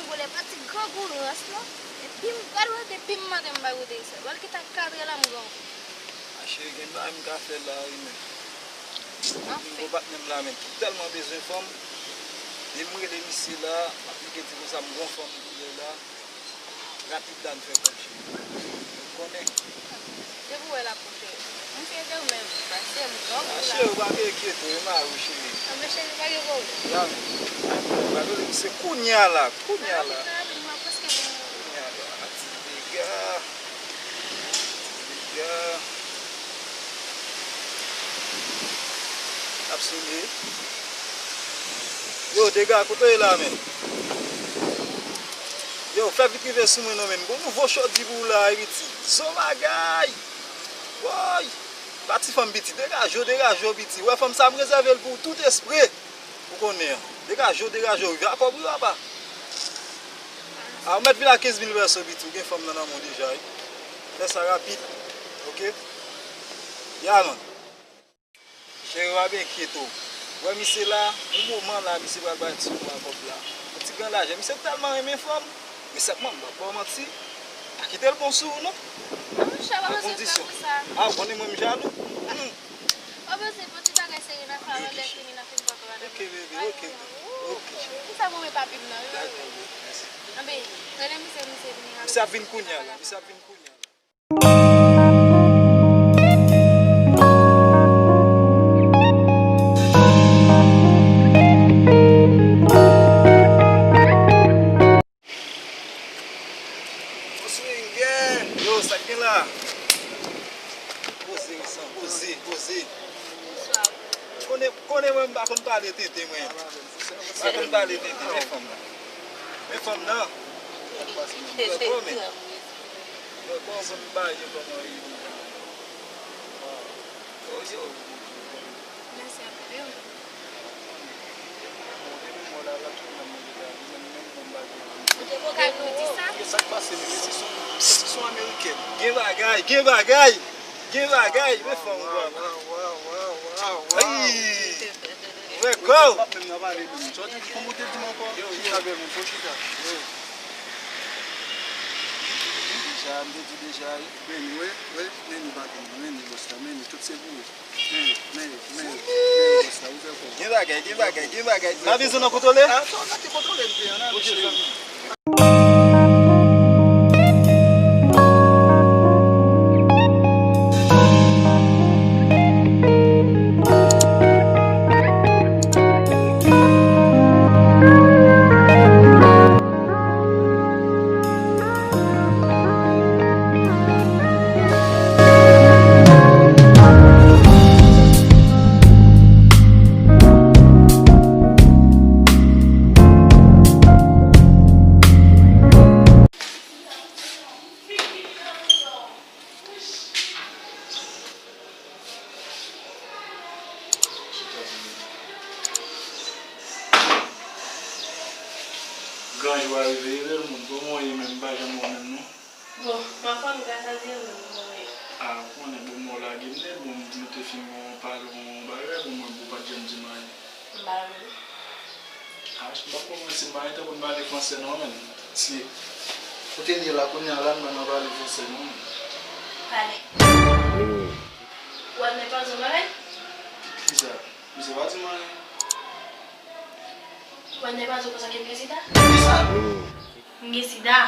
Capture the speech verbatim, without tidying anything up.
Vòlè pa ti grangou rans non. Depi m pa dwe, depi m mande m pa goute sa. Vòlè ki ta kadre la m gran. A cheri, gen bagay m ka fè la wi men. Anfen. Gwo patnè m la men ki tèlman bezwen fanm. Depi m rele misye la, m aplike di konsa m gon fanm koulè la. Rapid la n fè kòb cheri. Ou konnen. Depi w wè l ap pwoche. M fye de ou men pase m gran kou la. Cheri, ou pa gen enkyete w, e mari w cheri. Anben cheri, pa gen pwoblèm. Ya men. Gade se kounya la, kounya la. Rapid la, rapid, mwen prèske gen. Kounya la, ti dega. Ti dega. Ap sone. Yo, dega, kote w ye la, men? Yo, fè vit rive sou mwen non, men. Gon nouvo chòdi pou ou la, Ayiti. Zo bagay! Woy! Pa ti fanm piti, degaje w, degaje w piti. Wè fanm sa m rezève l pou ou tout espre. Ou konnen an. Degaje w, degaje w, rive a kòb wi papa. A ou mèt vin a kenz mil pèso piti, ou gen fanm nan nan men w deja wi. Fè sa rapid. Oke? Ya man. Cheri, w ap enkyete w. Wè misye la, yon moman la, misye pral bay ti moman kòb la. Yon ti gran lajè. Misye tèlman renmen fanm, men sèlman, m p ap ba w manti, pa kite l bon sou ou non. Non, monchè, pa bezwen fè konsa. A, w konnen mwen m jalou. Hmm. Pa bezwen, bon ti bagay serye n a fè avè lè fini n a fin papa madanm. Oke, bebe, oke. Oke, cheri. Pou sa mwen papi m nan, wi, wi. Dakò, bebe, mèsi. Anben, rele misye, misye vini avè. Misye ap vin kounya la, misye ap vin kounya la. Yo, sa k gen la? Poze, wi, san poze, poze. Konnen, konnen mwen, m pa konn pale tenten, mwen. M pa konn pale tenten, men fanm nan. Men fanm nan. Mwen konn ba yo kòman yo. Yo, yo. Mèsi anpil. Ou te koka nou di sa? Sa k pase, men se son, se son amerikèn. Gen bagay, gen bagay, gen bagay, men fanm ou papa. Ay! Wè kò w! Sa w te di, kòman w te di m ankò? Chita bèl moun, fò chita. Deja, m te di deja, wi. Men, wi, wi, men nou pa konn, men nou bòs la, men nou tout se pou ou. Men, men, men, men bòs la, ouvè kò w. Gen bagay, gen bagay, gen bagay. N a bezwen nan kontwole? A, sa w mete kontwole m te an, n a bezwen. Gran jou a rive, rele l moun. Kòman w ye menm? M pa janm wè w menm non. Bon, m ap fè m gras a Dye menm, kòman w ye? A, ou konnen bon mò lage m nèt, bon, m di nou te fin gon pale yon bagay, bon, mwen, bon, pa t janm di m anyen. M pa renmen. Ach, m p ap ba w manti, m pa gen tan pou n pale fransè non, menn. Si, kote n ye la, kounye a la, n pa nan pale fransè non, menn. Pale. Ou ap mèt pa di yon bagay? Kisa? Misye pa di m anyen. Ou ap mèt pa di konsa ke m gen sida? Kisa? M gen sida.